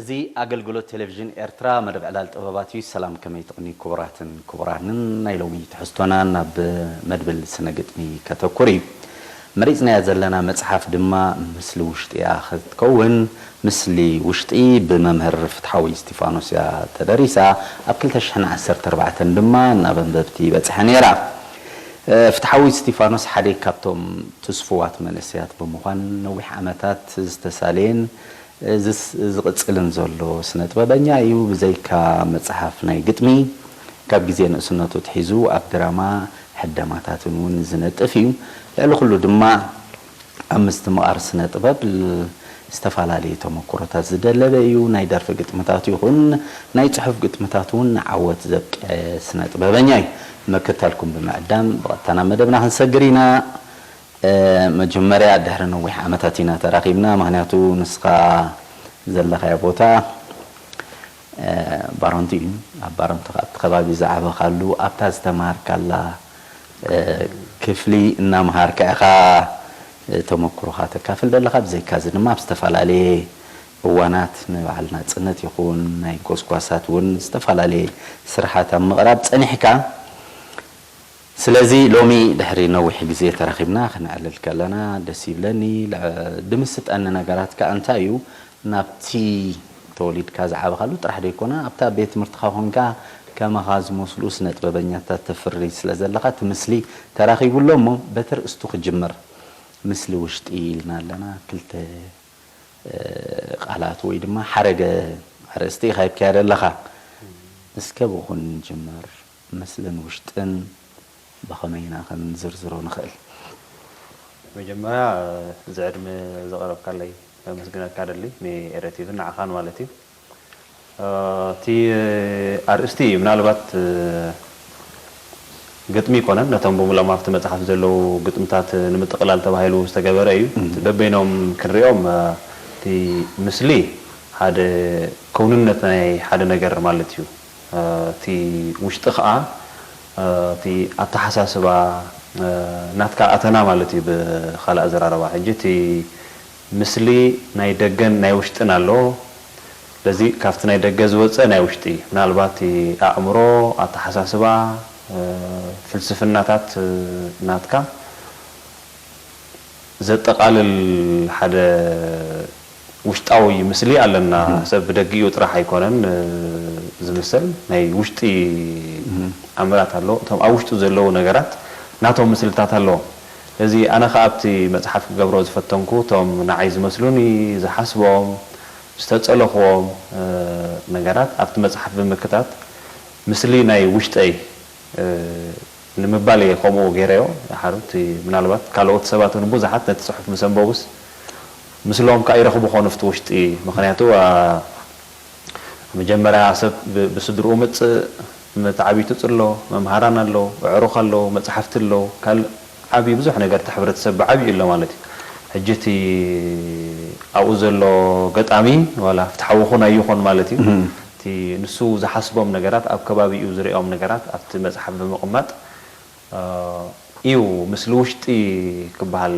እዚ ኣገልግሎት ቴሌቪዥን ኤርትራ መደብ ዕላል ጥበባት እዩ። ሰላም ከመይ ትቕኒ ክቡራትን ክቡራንን። ናይ ሎሚ ትሕዝቶና ናብ መድብል ስነ ግጥሚ ከተኩር እዩ። መሪጽናያ ዘለና መጽሓፍ ድማ ምስሊ ውሽጢ እያ ክትከውን። ምስሊ ውሽጢ ብመምህር ፍትሓዊ እስቲፋኖስ እያ ተደሪሳ። ኣብ ክልተ ሽሕን ዓሰርተ ኣርባዕተን ድማ ናብ ኣንበብቲ በጺሓ ነይራ። ፍትሓዊ እስቲፋኖስ ሓደ ካብቶም ትስፉዋት መንእሰያት ብምዃን ነዊሕ ዓመታት ዝተሳለየን ዝቕጽልን ዘሎ ስነ ጥበበኛ እዩ። ብዘይካ መጽሓፍ ናይ ግጥሚ ካብ ግዜ ንእስነቱ ኣትሒዙ ኣብ ድራማ ሕደማታትን እውን ዝነጥፍ እዩ። ልዕሊ ኩሉ ድማ ኣብ ምስትምቓር ስነ ጥበብ ዝተፈላለየ ተመክሮታት ዝደለበ እዩ። ናይ ደርፊ ግጥምታቱ ይኹን ናይ ጽሑፍ ግጥምታቱ እውን ንዓወት ዘብቅዐ ስነ ጥበበኛ እዩ። ምክታልኩም ብምዕዳም ብቐጥታ ናብ መደብና ክንሰግር ኢና። መጀመርያ ድሕሪ ነዊሕ ዓመታት ኢና ተራኺብና። ምኽንያቱ ንስኻ ዘለኻዮ ቦታ ባረንቱ እዩ። ኣብ ባረንቱ ኣብቲ ከባቢ ዝዓበኻሉ ኣብታ ዝተማሃርካላ ክፍሊ እናምሃርካ ኢኻ ተመክሮኻ ተካፍል ዘለኻ። ብዘይካዚ ድማ ኣብ ዝተፈላለየ እዋናት ንበዓል ናጽነት ይኹን ናይ ጎስጓሳት እውን ዝተፈላለየ ስራሓት ኣብ ምቕራብ ጸኒሕካ። ስለዚ ሎሚ ድሕሪ ነዊሕ ግዜ ተራኺብና ክነዕልል ከለና ደስ ይብለኒ። ዝምስጠኒ ነገራት ከኣ እንታይ እዩ፣ ናብቲ ተወሊድካ ዝዓበኻሉ ጥራሕ ዘይኮነ ኣብታ ቤት ትምህርትኻ ኮንካ ከማኻ ዝመስሉ ስነ ጥበበኛታት ተፍሪ ስለ ዘለኻ እቲ ምስሊ ተራኺቡ ኣሎ። እሞ በቲ ርእስቱ ክጅምር፣ ምስሊ ውሽጢ ኢልና ኣለና። ክልተ ቃላት ወይ ድማ ሓረገ ኣርእስቲ ኢኻ ሂብካያ ዘለኻ። እስከ ብኡ ንጅምር። ምስልን ውሽጥን ብኸመይ ኢና ክንዝርዝሮ ንኽእል? መጀመርያ እዚ ዕድመ ዘቕረብካለይ ከመስግነካ ደሊ ንኤረ ቲቪን ንዓኻን ማለት እዩ። እቲ ኣርእስቲ ምናልባት ግጥሚ ይኮነን፣ ነቶም ብምሎም ኣብቲ መፅሓፍ ዘለዉ ግጥምታት ንምጥቕላል ተባሂሉ ዝተገበረ እዩ። በበይኖም ክንሪኦም እቲ ምስሊ ሓደ ክውንነት ናይ ሓደ ነገር ማለት እዩ። እቲ ውሽጢ ከዓ እቲ ኣተሓሳስባ ናትካ ኣተና ማለት እዩ። ብካልእ ኣዘራረባ ሕጂ እቲ ምስሊ ናይ ደገን ናይ ውሽጥን ኣሎ። ስለዚ ካብቲ ናይ ደገ ዝወፀ ናይ ውሽጢ ምናልባት ኣእምሮ፣ ኣተሓሳስባ፣ ፍልስፍናታት ናትካ ዘጠቓልል ሓደ ውሽጣዊ ምስሊ ኣለና። ሰብ ብደጊኡ ጥራሕ ኣይኮነን ዝምሰል፣ ናይ ውሽጢ ኣምራት ኣሎ። እቶም ኣብ ውሽጡ ዘለዉ ነገራት ናቶም ምስልታት ኣለዎም። ስለዚ ኣነ ከኣ ኣብቲ መጽሓፍ ክገብሮ ዝፈተንኩ እቶም ንዓይ ዝመስሉኒ፣ ዝሓስቦም፣ ዝተጸለኽዎም ነገራት ኣብቲ መጽሓፍ ብምክታት ምስሊ ናይ ውሽጠይ ንምባል እየ ከምኡ ገይረዮ። ሓሩቲ ምናልባት ካልኦት ሰባት እውን ብዙሓት ነቲ ጽሑፍ ምስ ኣንበቡስ ምስሎም ከኣ ይረኽቡ ኾኑ ኣብቲ ውሽጢ። ምኽንያቱ መጀመርያ ሰብ ብስድርኡ ምጽእ፣ መተዓቢቱ ጽሎ፣ መምሃራን ኣሎ፣ ኣዕሩኽ ኣሎ፣ መጽሓፍቲ ኣሎ፣ ካልእ ዓብዩ ብዙሕ ነገር እቲ ሕብረተሰብ ብዓብዩ ኣሎ ማለት እዩ። ሕጂ እቲ ኣብኡ ዘሎ ገጣሚ ዋላ ፍትሓዊ ኹን ኣይኹን ማለት እዩ፣ እቲ ንሱ ዝሓስቦም ነገራት፣ ኣብ ከባቢኡ ዝሪኦም ነገራት ኣብቲ መጽሓፍ ብምቕማጥ እዩ። ምስሊ ውሽጢ ክበሃል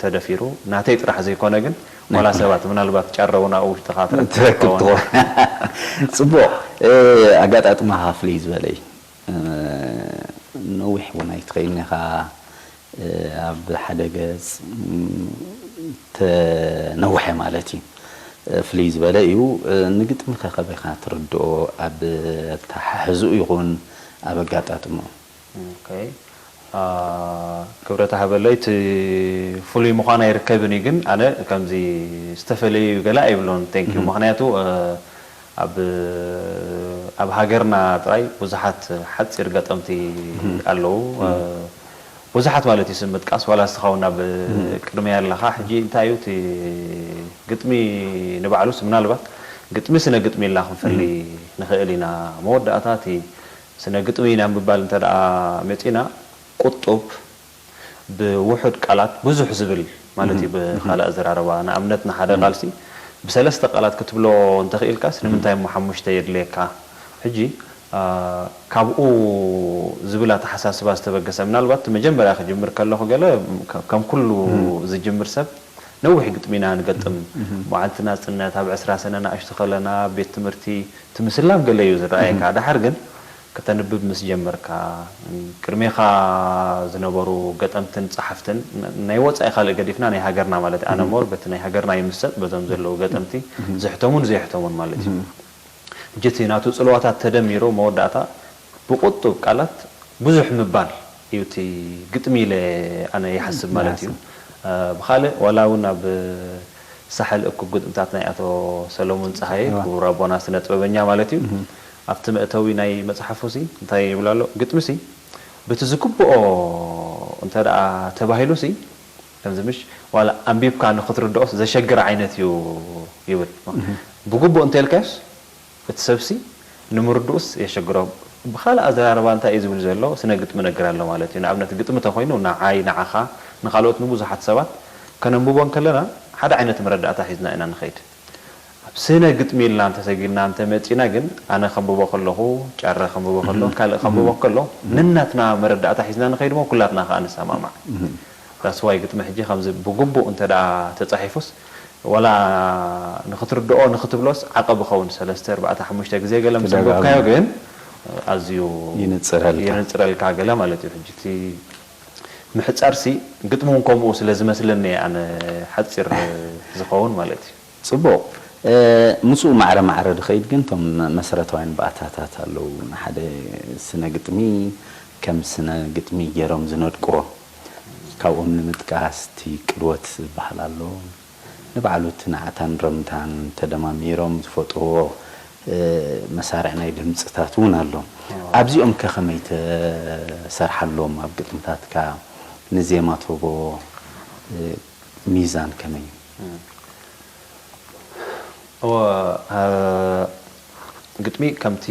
ተደፊሩ፣ ናተይ ጥራሕ ዘይኮነ ግን ዋላ ሰባት ምናልባት ጫረ እውን ኣብኡ ውሽጥኻ ትረክብ ትኸውን። ጽቡቕ። ኣጋጣጥማኻ ፍልይ ዝበለ እዩ። ነዊሕ እውን ኣይትኸይድን ኢኻ ኣብ ሓደ ገጽ ተነውሐ ማለት እዩ። ፍልይ ዝበለ እዩ። ንግጥሚ ከ ከመይ ኢኻ ትርድኦ? ኣብ ኣተሓሕዝኡ ይኹን ኣብ ኣጋጣጥምኡ? ክብረት ሃበለይ። እቲ ፍሉይ ምዃን ኣይርከብን እዩ፣ ግን ኣነ ከምዚ ዝተፈለየ እዩ ገለ ኣይብሎን። Thank you። ምኽንያቱ ኣብ ኣብ ሃገርና ጥራይ ብዙሓት ሓፂር ገጠምቲ ኣለዉ። ብዙሓት ማለት እዩ ስም ምጥቃስ ዋላ ንስኻ እውን ኣብ ቅድመይ ኣለኻ። ሕጂ እንታይ እዩ እቲ ግጥሚ ንባዕሉስ ምናልባት ግጥሚ ስነ ግጥሚ ኢልና ክንፈሊ ንኽእል ኢና። መወዳእታ እቲ ስነ ግጥሚ ኢና ምባል እንተ ደኣ መፂና ቁጡብ ብውሑድ ቃላት ብዙሕ ዝብል ማለት እዩ። ብኻልእ ኣዘራርባ ንኣብነት ንሓደ ቃልሲ ብሰለስተ ቃላት ክትብሎ እንተኽኢልካስ ንምንታይ እሞ ሓሙሽተ የድልየካ? ሕጂ ካብኡ ዝብል ኣተሓሳስባ ዝተበገሰ ምናልባት መጀመርያ ክጅምር ከለኹ ገለ ከም ኩሉ ዝጅምር ሰብ ነዊሕ ግጥሚ ኢና ንገጥም። መዓልቲ ናጽነት ኣብ ዕስራ ሰነ ንኣሽቱ ከለና ኣብ ቤት ትምህርቲ እቲ ምስላም ገለ እዩ ዝረኣየካ። ድሓር ግን ከተንብብ ምስ ጀመርካ፣ ቅድሜኻ ዝነበሩ ገጠምትን ጸሓፍትን፣ ን-፣ ናይ ወጻኢ ካልእ ገዲፍና ናይ ሃገርና ማለት እዩ። ኣነ ሞር በቲ ናይ ሃገርና ይምሰጥ፣ በዞም ዘለዉ ገጠምቲ ዘሕተሙን ዘየሕተሙን ማለት እዩ። ሕጂ እቲ ናቱ ጽልዋታት ተደሚሩ መወዳእታ ብቁጡብ ቃላት ብዙሕ ምባል እዩ እቲ ግጥሚ ኢለ ኣነ ይሓስብ ማለት እዩ። ይሓስብ። እ፣ ብኻልእ ዋላ እውን ኣብ ሳሕል እኩብ ግጥምታት ናይ ኣቶ ሰሎሙን ጸሃየ፣ እዋ። ክቡር ኣቦና ስነ ጥበበኛ ማለት እዩ። ኣብቲ መእተዊ ናይ መጽሓፉ ሲ እንታይ ይብል ኣሎ? ግጥሚ ሲ በቲ ዝግብኦ እንተ ደኣ ተባሂሉ ሲ ከምዚ ምሽ ዋላ ኣንቢብካ ንኽትርድኦስ ዘሸግር ዓይነት እዩ ይብል። ብግቡእ እንተ ኢልካዮስ እቲ ሰብሲ ንምርድኡስ የሸግሮ። ብኻልእ ኣዘራርባ እንታይ እዩ ዝብል ዘሎ? ስነ ግጥሚ ነግር ኣሎ ማለት እዩ። ንኣብነት ግጥሚ ተኾይኑ ንዓይ፣ ንዓኻ፣ ንኻልኦት ንብዙሓት ሰባት ከነንብቦ እንከለና ሓደ ዓይነት መረዳእታ ሒዝና ኢና ንኸይድ። ኣብ ስነ ግጥሚ ኢልና እንተሰጊርና እንተመጺና ግን ኣነ ከንብቦ ከለኹ፣ ጫረ ከንብቦ ከሎ፣ ካልእ ከንብቦ ከሎ ነናትና መረዳእታ ሒዝና ንኸይድ እሞ ኩላትና ከኣ ንሰማማዕ። ዳስዋይ ግጥሚ ሕጂ ከምዚ ብግቡእ እንተ ደኣ ተጻሒፉስ ዋላ ንኽትርድኦ ንኽትብሎስ ዓቐብ ይኸውን። ሰለስተ፣ ኣርባዕተ፣ ሓሙሽተ ግዜ ገለ ምስ ተደጋግሞ። ኣንበብካዮ ግን ኣዝዩ ይንጽረልካ። ይንጽረልካ ገለ ማለት እዩ። ሕጂ እቲ ምሕጻርሲ ግጥሚ እውን ከምኡ ስለ ዝመስለኒ እየ ኣነ ሓጺር ዝኸውን ማለት እዩ። ጽቡቕ። እ፣ ምስኡ ማዕረ ማዕረ ድኸይድ ግን እቶም መሰረታውያን ባእታታት ኣለዉ። ንሓደ ስነ ግጥሚ ከም ስነ ግጥሚ ገይሮም ዝነድቅዎ። ካብኦም ንምጥቃስ እቲ ቅድወት ዝበሃል ኣሎ። ንባዕሉ እቲ ናዕታን ረምታን ተደማሚሮም ዝፈጥርዎ፣ እ፣ መሳርዕ ናይ ድምጽታት እውን ኣሎ። ኣብዚኦም ከ ከመይ ተሰርሓሎም? ኣብ ግጥምታትካ ንዜማ ትህቦ፣ እ፣ ሚዛን ከመይ እዩ? እወ፣ እ፣ ግጥሚ ከምቲ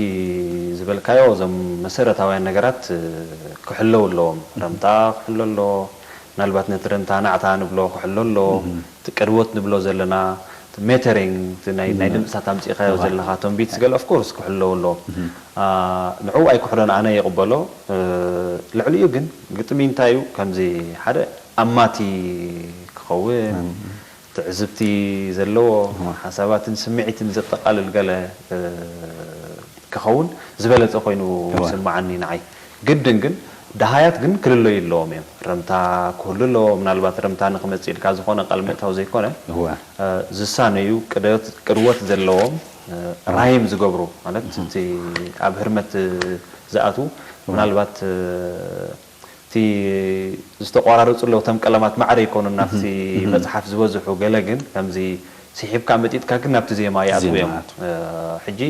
ዝበልካዮ እዞም መሰረታውያን ነገራት፣ እ፣ ክሕለዉ ኣለዎም። ረምታ ክሕሎ ኣለዎ። ምናልባት ነቲ ረምታ ናዕታ ንብሎ ክሕሎ ኣለዎ። እቲ ቅድወት ንብሎ ዘለና፣ እቲ ሜተሪንግ፣ እቲ ናይ፣ ናይ ድምጽታት ኣምጺእካዮ ዘለኻ፣ እቶም ቢትስ ገለ ኦፍ ኮርስ ክሕለዉ ኣለዎም። አ፣ ንዕኡ ኣይክሕሎን ኣነ ይቕበሎ። እ፣ ልዕሊኡ ግን ግጥሚ እንታይ እዩ? ከምዚ ሓደ ኣማቲ ክኸውን፣ ትዕዝብቲ ዘለዎ፣ ሓሳባትን ስምዒትን ዘጠቓልል ገለ፣ እ፣ ክኸውን ዝበለጸ ኮይኑ ይስምዓኒ ንዓይ። ግድን ግን ደሃያት ግን ክልለዩ ኣለዎም እዮም። ረምታ ክህሉ ኣለዎ። ምናልባት ረምታ ንኽመጽእ ኢልካ ዝኾነ ቃል ምእታው ዘይኮነ፣ እወ። እ፣ ዝሳነዩ ቅደት-፣ ቅርወት ዘለዎም፣ እ፣ ራይም ዝገብሩ ማለት እቲ ኣብ ህርመት ዝኣትዉ ምናልባት፣ እ፣ እቲ ዝተቋራረጹ ኣለዉ እቶም ቀለማት ማዕረ ይኮኑን ናብቲ መጽሓፍ ዝበዝሑ፣ ገለ ግን ከምዚ ስሒብካ መጢጥካ ግን ናብቲ ዜማ ይኣትዉ ዜማ እዮም። ይኣትዉ። እ፣ ሕጂ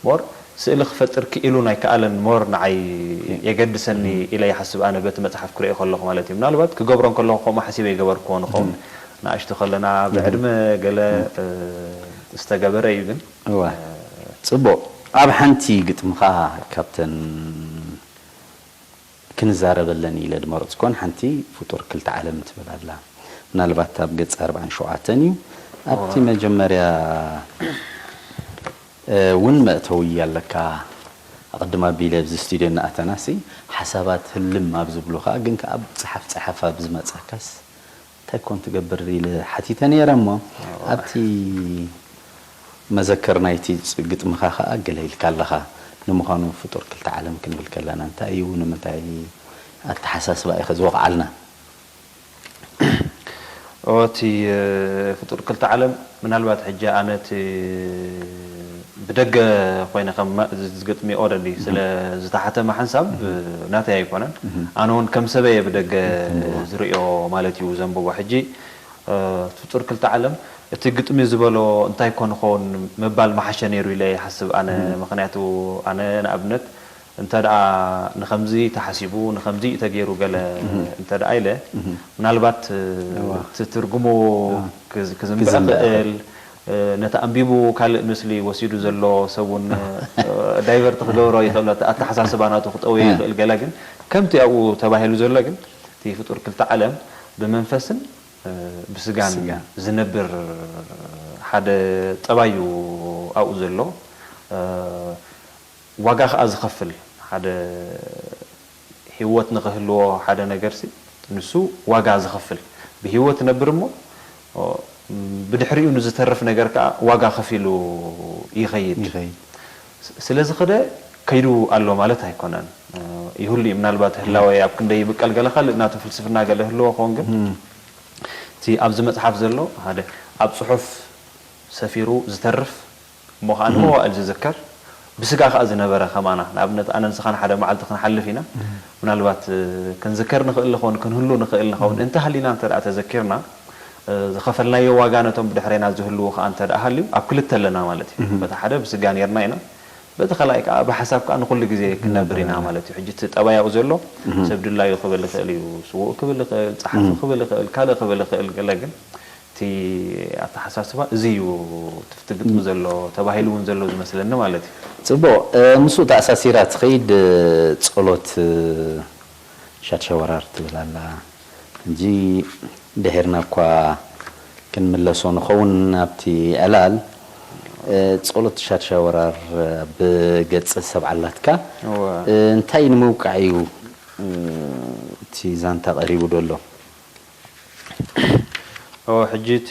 ሞር ስእሊ ክፈጥር ክኢሉን ኣይከኣለን ሞር ንዓይ የገድሰኒ ኢለ ይሓስብ፣ ኣነ በቲ መጽሓፍ ክርእዮ ከለኹ ማለት እዩ። ምናልባት ክገብሮ እንከለኹ ከምኡ ሓሲበ ይገበርክዎ ንኸውን። ንኣሽቱ ከለና ብዕድመ ገለ፣ እ፣ ዝተገበረ እዩ ግን። እወ። ጽቡቕ። ኣብ ሓንቲ ግጥምኻ ካብተን ክንዛረበለን ኢለ ድመረጽኮን ሓንቲ ፍጡር ክልተ ዓለም ትብል ኣላ። ምናልባት ኣብ ገጽ ኣርባዓን ሸውዓተን እዩ። ኣብቲ መጀመርያ፣ እ፣ እውን መእተዊ ኣለካ። ኣቐድም ኣቢለ ኣብዚ ስቱድዮ እናኣተናሲ ሓሳባት ህልም ኣብ ዝብሉኻ፣ ግን ከኣ ጸሓፍ ጸሓፍ ኣብ ዝመጻካስ እንታይ ኮን ትገብር ኢለ ሓቲተ ነይረ እሞ፣ ኣብቲ መዘከር ናይቲ ፅ-፣ ግጥምኻ ኸኣ ገለ ኢልካ ኣለኻ። ንምዃኑ ፍጡር ክልተ ዓለም ክንብል ከለና እንታይ እዩ? ንምንታይ ኣተሓሳስባ ኢኸ ዝወቕዓልና? ኦ፣ እቲ፣ እ፣ ፍጡር ክልተ ዓለም ምናልባት ሕጂ ኣነ እቲ ብደገ ኮይነ ከም ማ-፣ ዝ-፣ ዝግጥሚ ኦረዲ ስለ ዝተሓተመ ሓንሳብ፣ እ፣ ናተይ ኣይኮነን። ኣነ እውን ከም ሰበየ ብደገ ዝርእዮ ማለት እዩ ዘንብቦ። ሕጂ፣ እ፣ ፍጡር ክልተ ዓለም እቲ ግጥሚ ዝበሎ እንታይ ኮን ኸውን ምባል ምሓሸ ነይሩ ኢለ ይሓስብ ኣነ። ምኽንያቱ ኣነ ንኣብነት እንተ ደኣ ንኸምዚ ተሓሲቡ፣ ንኸምዚ እዩ ተገይሩ ገለ እንተ ደኣ ኢለ፣ ምናልባት፣ እ፣ እዋ። እቲ ትርጉሙ ክዝ-፣ ክዝንብዕ ክዝንብዕ ክእል፣ እ፣ ነቲ ኣንቢቡ ካልእ ምስሊ ወሲዱ ዘሎ ሰብ እውን፣ እ፣ ዳይቨርት ክገብሮ ይኽእል፣ እቲ ኣተሓሳስባ ናቱ ክጠውዮ ይኽእል። ገለ ግን ከምቲ ኣብኡ ተባሂሉ ዘሎ ግን፣ እቲ ፍጡር ክልተ ዓለም ብመንፈስን፣ እ፣ ብስጋን ስጋን። ዝነብር ሓደ ጠባይ እዩ ኣብኡ ዘሎ። እ፣ ዋጋ ከኣ ዝኸፍል ሓደ ህይወት ንኽህልዎ ሓደ ነገርሲ ንሱ ዋጋ ዝኸፍል ብህይወት ነብር እሞ ብድሕሪኡ ንዝተርፍ ነገር ከዓ ዋጋ ከፊሉ ይኸይድ። ይኸይድ። ስለዚ ኸደ ከይዱ ኣሎ ማለት ኣይኮነን። ይህሉ እዩ። ምናልባት ህላወ ኣብ ክንደይ ይብቀል፣ ገለ ካልእ ናቱ ፍልስፍና ገለ ህልዎ ክኸውን፣ ግን እቲ ኣብዚ መጽሓፍ ዘሎ ሓደ ኣብ ጽሑፍ ሰፊሩ ዝተርፍ እሞ ኸኣ ንመዋእል ዝዝከር፣ ብስጋ ኸኣ ዝነበረ ከማና። ንኣብነት ኣነ ንስኻን ሓደ መዓልቲ ክንሓልፍ ኢና። ምናልባት ክንዝከር ንኽእል ንኸውን፣ ክንህሉ ንኽእል ንኸውን። እንተሃሊና እንተ ደኣ ተዘኪርና፣ ዝኸፈልናዮ ዋጋ ነቶም ብድሕሬና ዝህልዉ ኸኣ እንተ ደኣ ሃልዩ ኣብ ክልተ ኣለና ማለት እዩ። በቲ ሓደ ብስጋ ኔርና ኢና፣ በቲ ካልኣይ ከኣ ብሓሳብ ከኣ ንኹሉ ግዜ ክንነብር ኢና ማለት እዩ። ሕጂ እቲ ጠባያኡ ዘሎ ሰብ ድላዩ ክብል ይኽእል እዩ፣ ስዉእ ክብል ይኽእል፣ ጸሓፊ ክብል ይኽእል፣ ካልእ ክብል ይኽእል። ገለ ግን እቲ ኣተሓሳስባ እዚ እዩ፣ ትፍቲ ግጥሚ ዘሎ ተባሂሉ እውን ዘሎ ዝመስለኒ ማለት እዩ። ጽቡቕ። ምስኡ ተኣሳሲራ ትኸይድ ጸሎት ሻድሻይ ወራር ትብል ኣላ። ሕጂ ድሒርና እኳ ክንምለሶ ንኸውን ኣብቲ ዕላል። ጸሎት ሻድሻይ ወራር ብገጽ ሰብ ዓላትካ እንታይ ንምውቃዕ እዩ እቲ ዛንታ ቀሪቡ ዘሎ? ሕጂ እቲ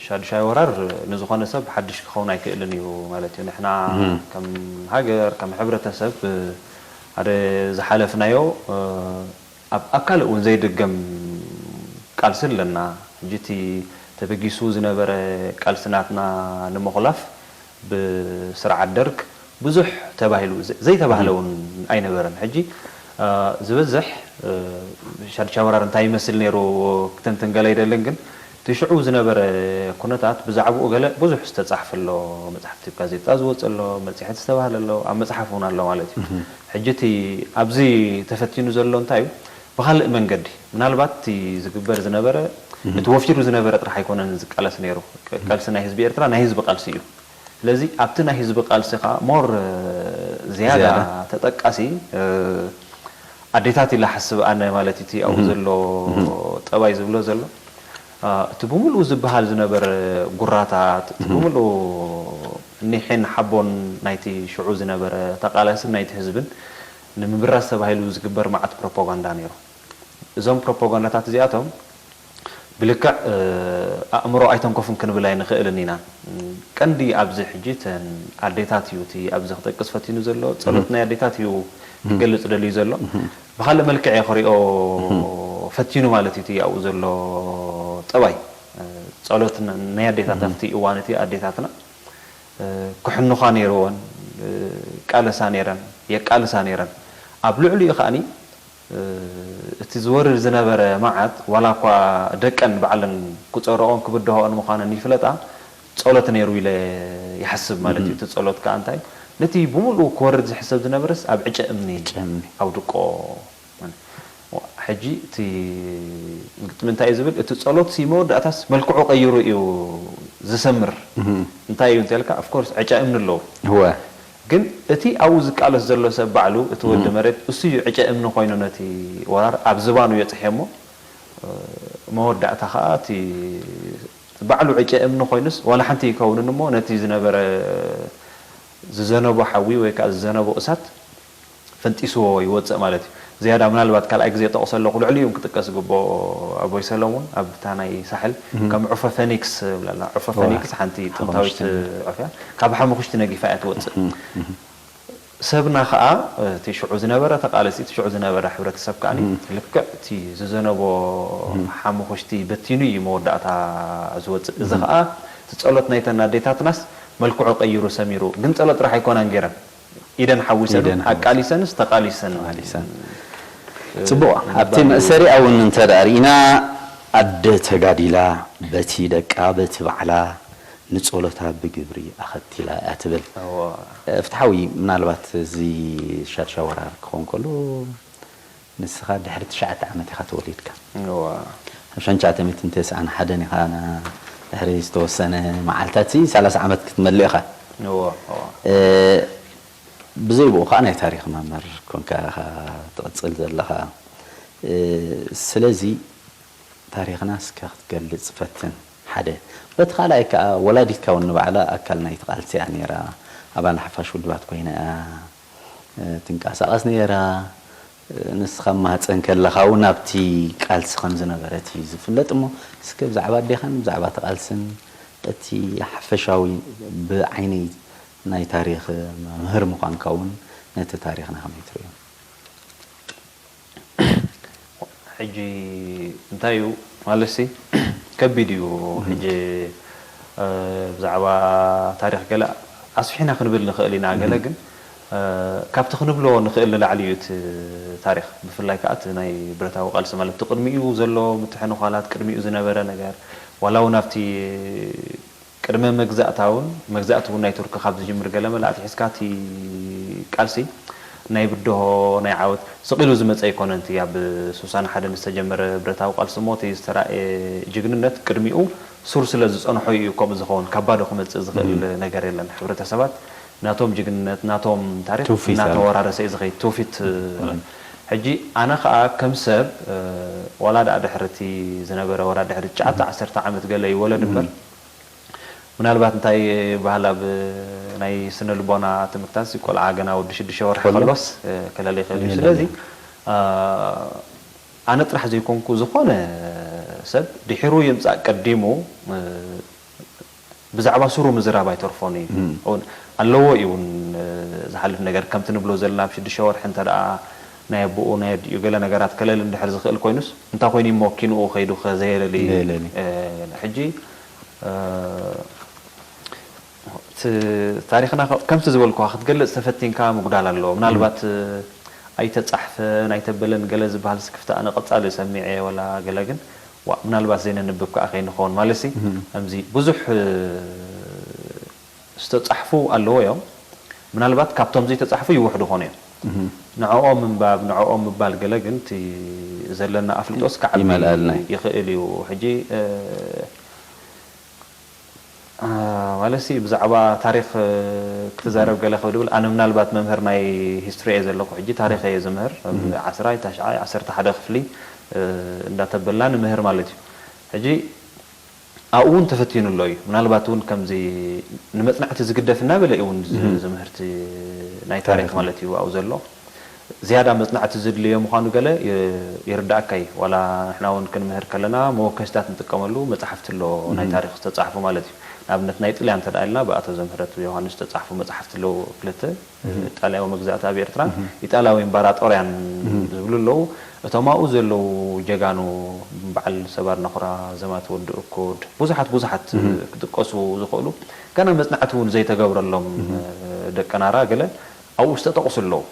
ሻድሻይ ወራር ንዝኾነ ሰብ ሓድሽ ክኸውን ኣይክእልን እዩ ማለት እዩ። ንሕና ከም ሃገር፣ ከም ሕብረተሰብ ሓደ ዝሓለፍናዮ ኣብ ኣካል እውን ዘይድገም ቃልሲ ኣለና። ሕጂ እቲ ተበጊሱ ዝነበረ ቃልሲ ናትና ንምኹላፍ ብስርዓት ደርግ ብዙሕ ተባሂሉ፣ ዘይተባህለ እውን ኣይነበረን። ሕጂ ዝበዝሕ ሻድሻይ ወራር እንታይ ይመስል ነይሩ ክትንትን ገለ ኣይደልን፣ ግን እቲ ሽዑ ዝነበረ ኩነታት ብዛዕባኡ ገለ ብዙሕ ዝተጻሕፈ ኣሎ፣ መጽሓፍቲ ጋዜጣ ዝወጽእ ኣሎ፣ መጽሔት ዝተባህለ ኣሎ፣ ኣብ መጽሓፍ እውን ኣሎ ማለት እዩ። ሕጂ እቲ ኣብዚ ተፈቲኑ ዘሎ እንታይ እዩ? ብኻልእ መንገዲ ምናልባት እቲ ዝግበር ዝነበረ እቲ ወፊሩ ዝነበረ ጥራሕ ኣይኮነን ዝቃለስ ነይሩ። ቃልሲ ናይ ህዝቢ ኤርትራ ናይ ህዝቢ ቃልሲ እዩ። ስለዚ ኣብቲ ናይ ህዝቢ ቃልሲ ኸኣ ሞር ዝያዳ ተጠቃሲ ኣዴታት ኢለ ሓስብ ኣነ ማለት እቲ ኣብኡ ዘሎ ጠባይ ዝብሎ ዘሎ እቲ ብምሉኡ ዝበሃል ዝነበረ ጉራታት እቲ ብምሉኡ እኒሕን ሓቦን ናይቲ ሽዑ ዝነበረ ተቃላስን ናይቲ ህዝብን ንምብራስ ተባሂሉ ዝግበር መዓት ፕሮፓጋንዳ ነይሩ። እዞም ፕሮፓጋንዳታት እዚኣቶም ብልክዕ ኣእምሮ ኣይተንከፉን ክንብል ኣይንኽእልን ኢና። ቀንዲ ኣብዚ ሕጂ እተን ኣዴታት እዩ እቲ ኣብዚ ክጠቅስ ፈቲኑ ዘሎ፣ ጸሎት ናይ ኣዴታት እዩ ክገልጽ ደልዩ ዘሎ። ብኻልእ መልክዕ እየ ክሪኦ ፈቲኑ ማለት እዩ እቲ ኣብኡ ዘሎ ጠባይ። ጸሎት ናይ ኣዴታት ኣብቲ እዋን እቲ ኣዴታትና ክሕንዃ ነይርወን፣ ቃለሳ ነይረን፣ የቃልሳ ነይረን። ኣብ ልዕሊኡ ከኣኒ እቲ ዝወርድ ዝነበረ መዓት ዋላ እኳ ደቀን ባዕለን ክጸረኦን ክብድሆኦን ምዃነን ይፍለጣ፣ ጸሎት ነይሩ ኢለ ይሓስብ ማለት እዩ። እቲ ጸሎት ከኣ እንታይ ነቲ ብምሉኡ ክወርድ ዝሕሰብ ዝነበረስ ኣብ ዕጨ እምኒ ኣውድቆ። ሕጂ እቲ ግጥሚ እንታይ እዩ ዝብል? እቲ ጸሎት ሲ መወዳእታስ መልክዑ ቀይሩ እዩ ዝሰምር። እንታይ እዩ እንተልካ? Of course ዕጨ እምኒ ኣለዉ። እወ። ግን እቲ ኣብኡ ዝቃለስ ዘሎ ሰብ ባዕሉ፣ እቲ ወዲ መሬት፣ እሱ እዩ ዕጨ እምኒ ኮይኑ ነቲ ወራር ኣብ ዝባኑ የጽሕዮ እሞ፣ መወዳእታ ኸኣ እቲ ባዕሉ ዕጨ እምኒ ኮይኑስ ዋላ ሓንቲ ይከውንን እሞ ነቲ ዝነበረ ዝዘነቦ ሓዊ ወይ ከኣ ዝዘነቦ እሳት ፈንጢስዎ ይወጽእ ማለት እዩ። ዝያዳ ምናልባት ካልኣይ ግዜ ጠቕሶ ኣለኹ፣ ልዕሊኡ ክጥቀስ ዝግብኦ ኣቦይ ሰለሙን ኣብታ ናይ ሳሕል ከም ዑፈ ፈኒክስ ይብላላ። ዑፈ ፈኒክስ ሓንቲ ጥንታዊት ዑፍ እያ። ካብ ሓሙኽሽቲ ነጊፋ እያ ትወጽእ። ሰብና ከኣ እቲ ሽዑ ዝነበረ ተቓለሲ፣ እቲ ሽዑ ዝነበረ ሕብረተሰብ ከኣ ልክዕ እቲ ዝዘነቦ ሓሙኽሽቲ በቲኑ እዩ መወዳእታ ዝወጽእ። እዚ ከኣ እቲ ጸሎት ናይተን ኣዴታትናስ መልክዑ ቀይሩ ሰሚሩ። ግን ጸሎት ጥራሕ ኣይኮናን ገይረን። ኢደን ሓዊሰን፣ ኢደን ሓዊሰን። ኣቃሊሰንስ ተቓሊሰን። ተቓሊሰን። ጽቡቕ። ኣብቲ መእሰሪኣ እውን እንተ ደኣ ርኢና፣ ኣደ ተጋዲላ፣ በቲ ደቃ፣ በቲ ባዕላ፣ ንጸሎታ ብግብሪ ኣኸቲላ እያ ትብል። እዋ። ፍትሓዊ፣ ምናልባት እዚ ሻድሻይ ወራር ክኸውን ከሎ፣ ንስኻ ድሕሪ ትሽዓተ ዓመት ኢኻ ተወሊድካ። እዋ። ኣብ ሽሕን ትሽዓተ ሚእትን ተስዓን ሓደን ኢኻ፣ ና-፣ ድሕሪ ዝተወሰነ መዓልታት ሲ ሰላሳ ዓመት ክትመልእ ኢኻ። እዋ፣ እዋ። እ፣ ብዘይ ብኡ ኸዓ ናይ ታሪኽ መምህር ኮንካ ኢኻ ትቕጽል ዘለኻ። እ፣ ስለዚ ታሪኽና እስከ ክትገልጽ ፈትን። ሓደ። በቲ ካልኣይ ከኣ ወላዲትካ እውን ንባዕላ ኣካል ናይቲ ቃልሲ እያ ነይራ። ኣባል ሓፋሽ ውድባት ኮይና እያ፣ እ፣ ትንቀሳቐስ ነይራ። ንስኻ ማህፀን ከለኻ እውን ኣብቲ ቃልሲ ከም ዝነበረት እዩ ዝፍለጥ። እሞ እስከ ብዛዕባ ኣዴኻን ብዛዕባ እቲ ቃልስን እቲ ሓፈሻዊ ብዓይኒ ናይ ታሪኽ መምህር ምዃንካ እውን ነቲ ታሪኽና ከመይ ትርእዮ? ሕጂ እንታይ እዩ ማለትሲ ከቢድ እዩ። ሕጂ ብዛዕባ ታሪኽ ገለ ኣስፊሕና ክንብል ንኽእል ኢና። ገለ ግን ካብቲ ክንብሎ ንኽእል ንላዕሊ እዩ እቲ ታሪኽ። ብፍላይ ከዓ እቲ ናይ ብረታዊ ቃልሲ ማለት እቲ ቅድሚኡ ዘሎ ምትሕንዃላት፣ ቅድሚኡ ዝነበረ ነገር፣ ዋላ እውን ኣብቲ ቅድመ መግዛእታውን መግዛእቲ እውን ናይ ቱርኪ ካብ ዝጅምር ገለ መለ ኣትሒዝካ እቲ ቃልሲ ናይ ብድሆ ናይ ዓወት ስቕ ኢሉ ዝመፀ ኣይኮነን። እቲ ኣብ ሱሳን ሓደን ዝተጀመረ ብረታዊ ቃልሲ እሞ እቲ ዝተራእየ ጅግንነት ቅድሚኡ ሱር ስለ ዝፀንሖ እዩ ከምኡ ዝኸውን። ካብ ባዶ ክመፅእ ዝኽእል ነገር የለን። ሕብረተሰባት ናቶም ጅግንነት ናቶም ታሪክ ትውፊት ኣሎ። እናተወራረሰ እዩ ዝኸይድ። ትውፊት ሕጂ ኣነ ከዓ ከም ሰብ ዋላ ደኣ ድሕርቲ ዝነበረ ዋላ ድሕሪ ትሽዓተ ዓሰርተ ዓመት ገለ ይወለድ እምበር ምናልባት እንታይ በሃል ኣብ ናይ ስነ ልቦና ትምህርታት እዚ ቆልዓ ገና ወዲ ሽዱሽተ ወርሒ ከሎስ ከለለ ይኽእል እዩ። ስለዚ ኣነ ጥራሕ ዘይኮንኩ ዝኾነ ሰብ ድሒሩ ይምፃእ ቀዲሙ ብዛዕባ ሱሩ ምዝራብ ኣይተርፎን እዩ። እውን ኣለዎ እዩ እውን ዝሓልፍ ነገር ከምቲ ንብሎ ዘለና ኣብ ሽዱሽተ ወርሒ እንተ ደኣ ናይ ኣቦኡ ናይ ኣዲኡ ገለ ነገራት ከለሊ እንድሕር ዝኽእል ኮይኑስ እንታይ ኮይኑ እሞ ኪንኡ ከይዱ ከዘየለሊ ዘየለሊ። ሕጂ እቲ ታሪኽና ከምቲ ዝበልኩኻ ክትገልፅ ተፈቲንካ ምጉዳል ኣለዎ። ምናልባት ኣይተፃሕፈን ኣይተበለን ገለ ዝበሃል ስክፍታ ኣነ ቀፃሊ ሰሚዐ ወላ ገለ ግን ዋ ምናልባት ዘይነንብብ ከዓ ከይንኸውን ማለት ሲ ከምዚ ብዙሕ ዝተፃሕፉ ኣለዎ እዮም። ምናልባት ካብቶም ዘይተፃሕፉ ይውሕዱ ኾኑ እዮም። ንዕኦም ምንባብ ንዕኦም ምባል ገለ ግን እቲ ዘለና ኣፍልጦስ ከዓቢ ይመልኣልና እዩ። ይኽእል እዩ። ሕጂ ማለት ሲ ብዛዕባ ታሪክ ክትዛረብ ገለ ክብል ኣነ ምናልባት መምህር ናይ ሂስትሪ እየ ዘለኩ ሕጂ ታሪክ እየ ዝምህር ዓስራይ ታሽዓይ ዓሰርተ ሓደ ክፍሊ እንዳተበልና ንምህር ማለት እዩ ሕጂ ኣብኡ እውን ተፈቲኑ ኣሎ እዩ ምናልባት እውን ከምዚ ንመፅናዕቲ ዝግደፍ እናበለ እዩ እውን ዝምህርቲ ናይ ታሪክ ማለት እዩ ኣብኡ ዘሎ ዝያዳ መፅናዕቲ ዝድልዮ ምዃኑ ገለ ይርዳእካ እዩ። ዋላ ንሕና እውን ክንምህር ከለና መወከሲታት ንጥቀመሉ መፅሓፍቲ ኣሎ ናይ ታሪክ ዝተፃሕፉ ማለት እዩ። ንኣብነት ናይ ጥልያን እንተ ኢልና ብኣቶ ዘምህረት ዮሃንስ ዝተፃሕፉ መፅሓፍቲ ኣለዉ ክልተ ኢጣልያዊ መግዛእቲ ኣብ ኤርትራን ኢጣልያዊ እምባራጦርያን ዝብሉ ኣለዉ። እቶም ኣብኡ ዘለዉ ጀጋኑ በዓል ሰባር ነኹራ፣ ዘማት ወዲ እኩድ ብዙሓት ብዙሓት ክጥቀሱ ዝኽእሉ ገና መፅናዕቲ እውን ዘይተገብረሎም ደቀናራ ገለ ኣብኡ ዝተጠቕሱ ኣለዉ።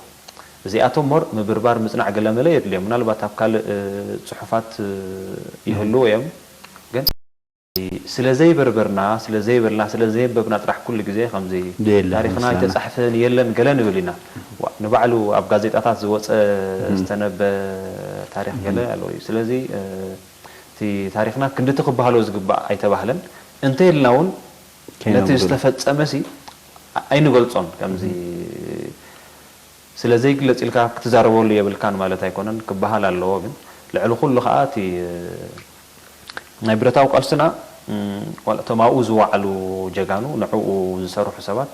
እዚኣቶም ሞር ምብርባር ምፅናዕ ገለመለ የድልዮም ምናልባት ኣብ ካልእ ፅሑፋት ይህልዉ እዮም ግን ስለ ዘይበርበርና ስለ ዘይበልና ስለ ዘየንበብና ጥራሕ ኩሉ ግዜ ከምዚ የለን ታሪኽና ምስላና። ኣይተፃሕፈን የለን ገለ ንብል ኢና ዋ፣ ንባዕሉ ኣብ ጋዜጣታት ዝወፀ ዝተነበ ታሪኽ ገለ ኣለዎ እዩ ስለዚ እቲ ታሪኽና ክንድቲ ክበሃሎ ዝግባእ ኣይተባህለን እንተ ኢልና እውን ነቲ ከይነጉድሎ። ዝተፈፀመ ሲ ኣይንገልፆን ከምዚ ስለ ዘይግለፅ ኢልካ ክትዛረበሉ የብልካን ማለት ኣይኮነን ክበሃል ኣለዎ ግን ልዕሊ ኩሉ ከዓ እቲ ናይ ብረታዊ ቃልስና ዋላ እቶም ኣብኡ ዝወዓሉ ጀጋኑ ንዕኡ ዝሰርሑ ሰባት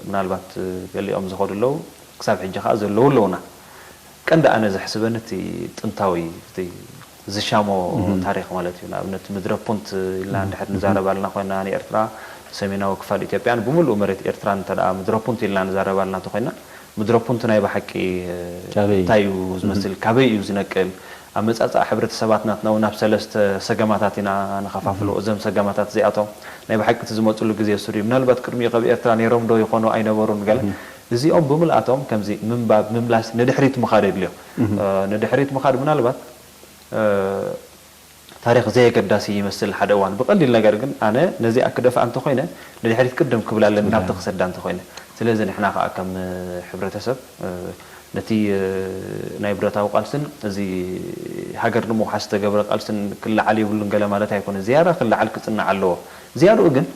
ምናልባት ገሊኦም ዝኸዱ ኣለዉ ክሳብ ሕጂ ከዓ ዘለዉ ኣለዉና ቀንዲ ኣነ ዘሕስበኒ እቲ ጥንታዊ እቲ ዝሻሞ ታሪኽ ማለት እዩ ንኣብነት ምድረ ፑንት ኢልና እንድሕር ንዛረብ ኣለና ኮይና ንኤርትራ ሰሜናዊ ክፋል ኢትዮጵያን ብምሉእ መሬት ኤርትራን እንተ ምድረ ፑንት ኢልና ንዛረብ ኣለና እንተኮይና ምድረ ፑንት ናይ ብሓቂ ካበይ? እንታይ እዩ ዝመስል ካበይ እዩ ዝነቅል ኣመፃፅኣ ሕብረተሰባት ናትና እውን ኣብ ሰለስተ ሰገማታት ኢና ንኸፋፍሎ እዞም ሰገማታት እዚኣቶም ናይ ብሓቂ እቲ ዝመፅሉ ግዜ እሱ ድዩ ምናልባት ቅድሚኡ ካብ ኤርትራ ነይሮም ዶ ይኾኑ ኣይነበሩን ገለ እዚኦም ብምልኣቶም ከምዚ ምንባብ ምምላስ ንድሕሪት ምኻድ የድልዮ ንድሕሪት ምኻድ ምናልባት ታሪኽ ዘየገዳሲ ይመስል ሓደ እዋን ብቐሊል ነገር ግን ኣነ ነዚኣ ክደፍኣ እንተኾይነ ንድሕሪት ቅድም ክብል ኣለኒ ናብቲ ክሰዳ እንተኾይነ ስለዚ ንሕና ከዓ ከም ሕብረተሰብ ነቲ ናይ ብረታዊ ቃልስን እዚ ሃገር ንምውሓስ ዝተገብረ ቃልስን ክለዓል የብሉን ገለ ማለት ኣይኮነ ዝያዳ ክለዓል ክፅናዕ ኣለዎ ዝያድኡ ግን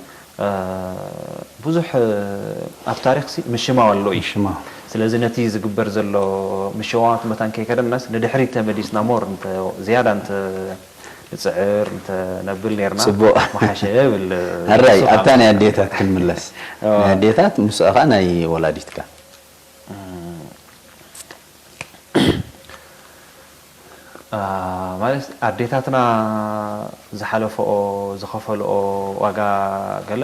ብዙሕ ኣብ ታሪኽሲ ምሽማው ኣሎ እዩ ምሽማው። ስለዚ ነቲ ዝግበር ዘሎ ምሽዋት መታን ከይከደናስ ንድሕሪት ተመሊስና ሞር ዝያዳ እንተ ንፅዕር እንተ ነብል ነርና ፅቡቕ። መሓሸ ብል ኣራይ ኣብታ ናይ ኣዴታት ክንምለስ ናይ ኣዴታት ምስኡ ከዓ ናይ ወላዲትካ ማለት ኣዴታትና ዝሓለፈኦ ዝኸፈልኦ ዋጋ ገለ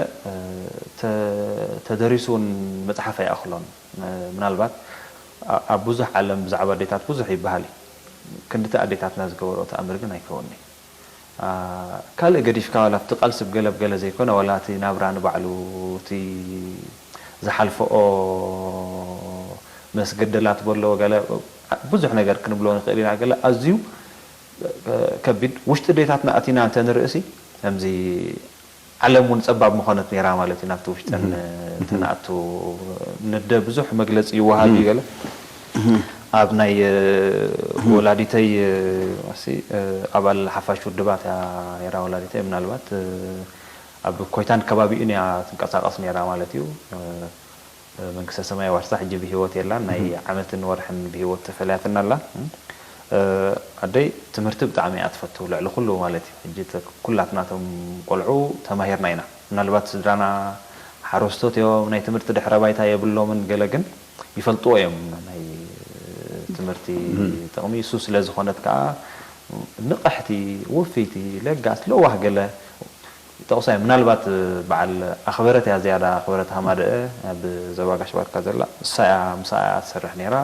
ተደሪሱ እውን መፅሓፍ ኣይኣኽሎን። ምናልባት ኣብ ብዙሕ ዓለም ብዛዕባ ኣዴታት ብዙሕ ይበሃል እዩ። ክንድቲ ኣዴታትና ዝገበረኦ ተኣምር ግን ኣይከውንኒ። ካልእ ገዲፍካ ዋላ ኣብቲ ቃልሲ ብገለ ብገለ ዘይኮነ ዋላ እቲ ናብራ ንባዕሉ እቲ ዝሓልፈኦ መስገደላት በሎ ገለ ብዙሕ ነገር ክንብሎ ንኽእል ኢና። ገለ ኣዝዩ ከቢድ ውሽጢ ኣዴታትና ኣቲና እንተ ንርእሲ ከምዚ ዓለም እውን ጸባብ ምኾነት ነይራ ማለት እዩ። ናብቲ ውሽጠን ተንኣቱ ንደ ብዙሕ መግለጺ ይወሃብ እዩ ገለ ኣብ ናይ ወላዲተይ ኣባል ሓፋሽ ውድባት እያ ነይራ ወላዲተይ ምናልባት ኣብ ኮይታን ከባቢኡን እያ ትንቀሳቐስ ነይራ ማለት እዩ። መንግስተ ሰማይ ዋርሳ ሕጂ ብህይወት የላን ናይ ዓመትን ወርሕን ብህይወት ተፈለያትና ኣላ። ኣደይ ትምህርቲ ብጣዕሚ እያ ትፈቱ ልዕሊ ኩሉ ማለት እዩ። ሕጂ ኩላትና ቶም ቆልዑ ተማሂርና ኢና። ምናልባት ስድራና ሓረስቶት እዮም ናይ ትምህርቲ ድሕረ ባይታ የብሎምን ገለ ግን ይፈልጥዎ እዮም ናይ ትምህርቲ ጥቕሚ እሱ ስለ ዝኾነት ከዓ ንቕሕቲ ውፍይቲ ለጋስ ለዋህ ገለ ይጠቕሳ እዮም። ምናልባት በዓል ኣኽበረት እያ ዝያዳ ኣኽበረት ሃማደአ ኣብ ዞባ ጋሽ ባርካ ዘላ እሳ እያ ምሳኣ እያ ትሰርሕ ነይራ።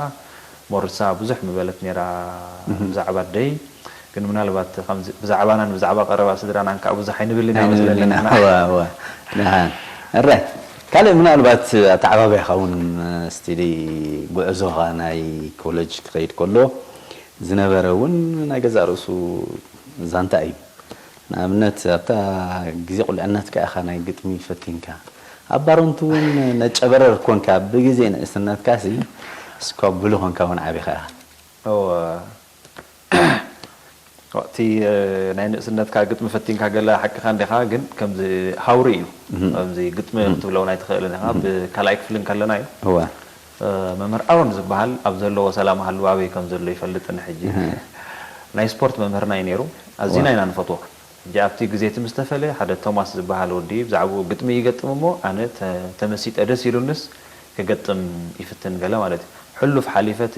ሞርሳ ብዙሕ ምበለት ነይራ ብዛዕባ ኣደይ ግን ምናልባት ብዛዕባናን ብዛዕባ ቀረባ ስድራናን ከዓ ብዙሕ ኣይንብልን ኢና መስለኒ። እረ ካልእ ምናልባት ኣተዓባቢያኻ እውን ስቲሊ ጉዕዞኻ ናይ ኮለጅ ክኸይድ ከሎ ዝነበረ እውን ናይ ገዛእ ርእሱ ዛንታ እዩ። ንኣብነት ኣብታ ግዜ ቁልዕነትካ ኢኻ ናይ ግጥሚ ፈቲንካ ኣብ ባረንቱ እውን ነጨበረር ኮንካ ብግዜ ንእስነትካ ሲ እስኳ ብሉ ኮንካ እውን ዓቢኻ ኢኻ። እወ እቲ ናይ ንእስነትካ ግጥሚ ፈቲንካ ገለ ሓቅኻ እንዲኻ ግን ከምዚ ሃውሪ እዩ። ከምዚ ግጥሚ ክትብሎ እውን ኣይትኽእልን ኢኻ። ብካልኣይ ክፍሊ እንከለና እዩ። እወ መምህር ኣሮን ዝበሃል ኣብ ዘለዎ ሰላም ሃልው ኣበይ ከም ዘሎ ይፈልጥኒ ሕጂ ናይ ስፖርት መምህርና እዩ ነይሩ ኣዚና ኢና ንፈትዎ ሕጂ ኣብቲ ግዜ እቲ ምስ ተፈለየ ሓደ ቶማስ ዝበሃል ወዲ ብዛዕባኡ ግጥሚ ይገጥም እሞ ኣነ ተመሲጠ ደስ ኢሉንስ ክገጥም ይፍትን ገለ ማለት እዩ ሕሉፍ ሓሊፈ እቲ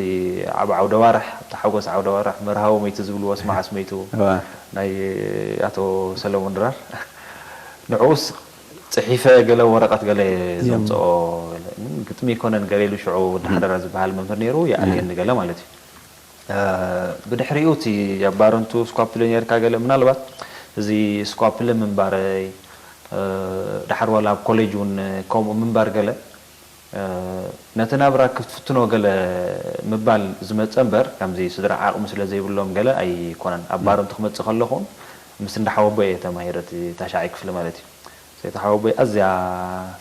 ኣብ ዓውደ ዋርሕ ኣብቲ ሓጎስ ዓውደ ዋርሕ መርሃዊ መይቱ ዝብልዎ ስማዓስ መይቱ ናይ ኣቶ ሰለሙን ድራር ንዕኡስ ፅሒፈ ገለ ወረቐት ገለ ዘምፅኦ ግጥሚ ይኮነን ገለ ኢሉ ሽዑ ወዲ ሓደራ ዝበሃል መምህር ነይሩ ይኣልየኒ ገለ ማለት እዩ። ብድሕሪኡ እቲ ኣብ ባረንቱ ስኳፕሊ ነርካ ገለ ምናልባት እዚ ስኳፕሊ ምንባረይ ድሓር ዋላ ኣብ ኮሌጅ እውን ከምኡ ምንባር ገለ ነቲ ናብራ ክትፍትኖ ገለ ምባል ዝመፀ እምበር ከምዚ ስድራ ዓቕሚ ስለ ዘይብሎም ገለ ኣይኮነን ኣብ ባረንቱ ክመፅእ ከለኹ ምስ እንዳ ሓወቦ እየ ተማሂረ እቲ ታሽዓይ ክፍሊ ማለት እዩ። ሰይቲ ሓወቦይ ኣዝያ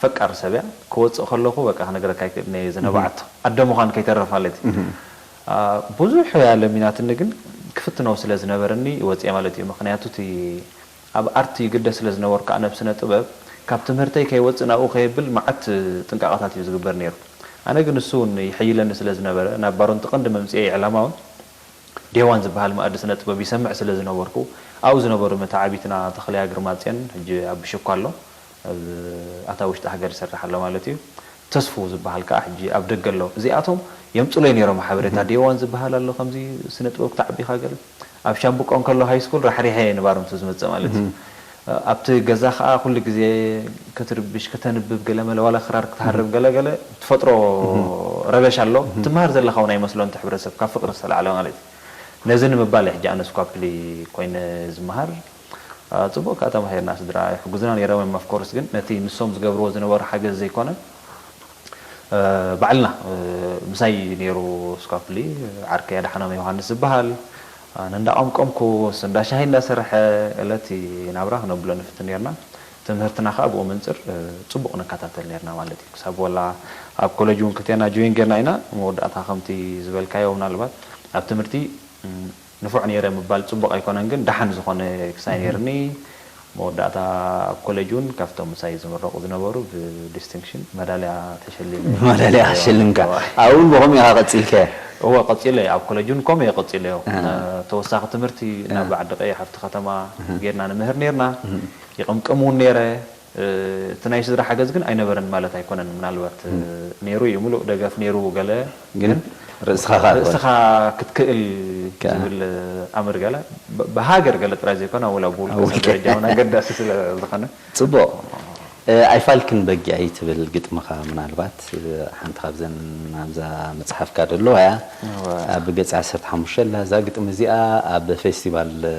ፈቃር ሰብ እያ። ክወፅእ ከለኹ በቃ ክነግረካ ኣይክእልን እየ ዝነብዓቶ። ኣደ ምዃን ከይተርፍ ማለት እዩ። ብዙሕ እያ ለሚናትኒ ግን ክፍትኖ ስለ ዝነበረኒ ወፅየ ማለት እዩ። ምኽንያቱ እቲ ኣብ ኣርት ይግደ ስለ ዝነበርኩ ኣነ ኣብ ስነ ጥበብ ካብ ትምህርተይ ከይወፅእ ናብኡ ከየብል መዓት ጥንቃቐታት እዩ ዝግበር ነይሩ። ኣነ ግን እሱ እውን ይሕይለኒ ስለ ዝነበረ ናብ ባሮንቲ ቀንዲ መምፅኤ ዕላማ እውን ዴዋን ዝበሃል መኣዲ ስነ ጥበብ ይሰምዕ ስለ ዝነበርኩ ኣብኡ ዝነበሩ መተዓቢትና ተኽልያ ግርማፅዮን ሕጂ ኣብ ብሽኳ ኣሎ ኣብ ኣታ ውሽጢ ሃገር ይሰርሕ ኣሎ ማለት እዩ ተስፉ ዝበሃል ከዓ ሕጂ ኣብ ደገ ኣሎ እዚኣቶም የምፅለይ ነይሮም ሓበሬታ ዴዋን ዝበሃል ኣሎ ከምዚ ስነ ጥበብ ክትዓቢ ኢኻ ገለ ኣብ ሻምብቆ እንከሎ ሃይ ስኩል ራሕሪሐ እየ ንባሮምቱ ዝመፅእ ማለት እዩ ኣብቲ ገዛ ከዓ ኩሉ ግዜ ክትርብሽ ከተንብብ ገለመለ ዋላ ክራር ክትሃርብ ገለገለ ትፈጥሮ ረበሽ ኣሎ ትመሃር ዘለካ እውን ኣይመስሎን እቲ ሕብረተሰብ ካብ ፍቅሪ ዝተላዕለ ማለት እዩ ነዚ ንምባል ሕጂ ኣነ ስኳፕሊ ኮይነ ዝመሃር ፅቡቅ ከዓ ተማሂርና ስድራ ይሕጉዝና ነይሮም እዮም of course ግን ነቲ ንሶም ዝገብርዎ ዝነበሩ ሓገዝ ዘይኮነ ባዕልና ምሳይ ነይሩ ስኳፕሊ ዓርከይ ኣድሓኖም ዮሃንስ ዝበሃል ኣነ እንዳቐምቀምኩ እሱ እንዳ ሻሂ እንዳሰርሐ እለት ናብራ ክነብሎ ንፍትን ነርና ትምህርትና ከዓ ብኡ መንፅር ፅቡቕ ንከታተል ነርና ማለት እዩ ክሳብ ወላ ኣብ ኮሌጅ እውን ክልቴና ጆይን ጌርና ኢና መወዳእታ ከምቲ ዝበልካዮ ምናልባት ኣብ ትምህርቲ ንፉዕ ነይረ ምባል ፅቡቕ ኣይኮነን ግን ደሓን ዝኾነ ክሳይ ነይርኒ መወዳእታ ኣብ ኮሌጅ እውን ካብቶም ምሳይ ዝምረቑ ዝነበሩ ብዲስቲንክሽን መዳልያ ተሸሊመ ብመዳልያ ተሸሊምካ ኣብኡ እውን ብኸምኡ ኢኻ ቀፂልካዮ እወ ቀፂለ ኣብ ኮሌጅ እውን ከምኡ እየ ቀፂለዮ ተወሳኺ ትምህርቲ ናብ ዓዲ ቀይሕ ኣብቲ ከተማ ጌርና ንምህር ነርና ይቕምቅም እውን ነይረ እቲ ናይ ስድራ ሓገዝ ግን ኣይነበረን ማለት ኣይኮነን ምናልባት ነይሩ እዩ ሙሉእ ደገፍ ነይሩ ገለ ግን ርእስኻ ከኣ ትኾን። ርእስኻ ክትክእል ከኣ። ዝብል ኣምር ገለ ብ- ብሃገር ገለ ጥራይ ዘይኮነ ኣብ ውላ ብውልቀ ኣብ ውልቀ። ሰብ ደረጃ እውን ኣገዳሲ ስለ ዝኾነ ጽቡቕ። እ፣ ኣይፋልክን በጊዐይ ትብል ግጥምኻ ምናልባት፣ እ፣ ሓንቲ ካብዘን ኣብዛ መጽሓፍካ ደለዋ እያ። እወ። ኣብ ገጽ ዓሰርተ ሓሙሽተ ኣላ እዛ ግጥሚ እዚኣ። ኣብ ፌስቲቫል፣ እ፣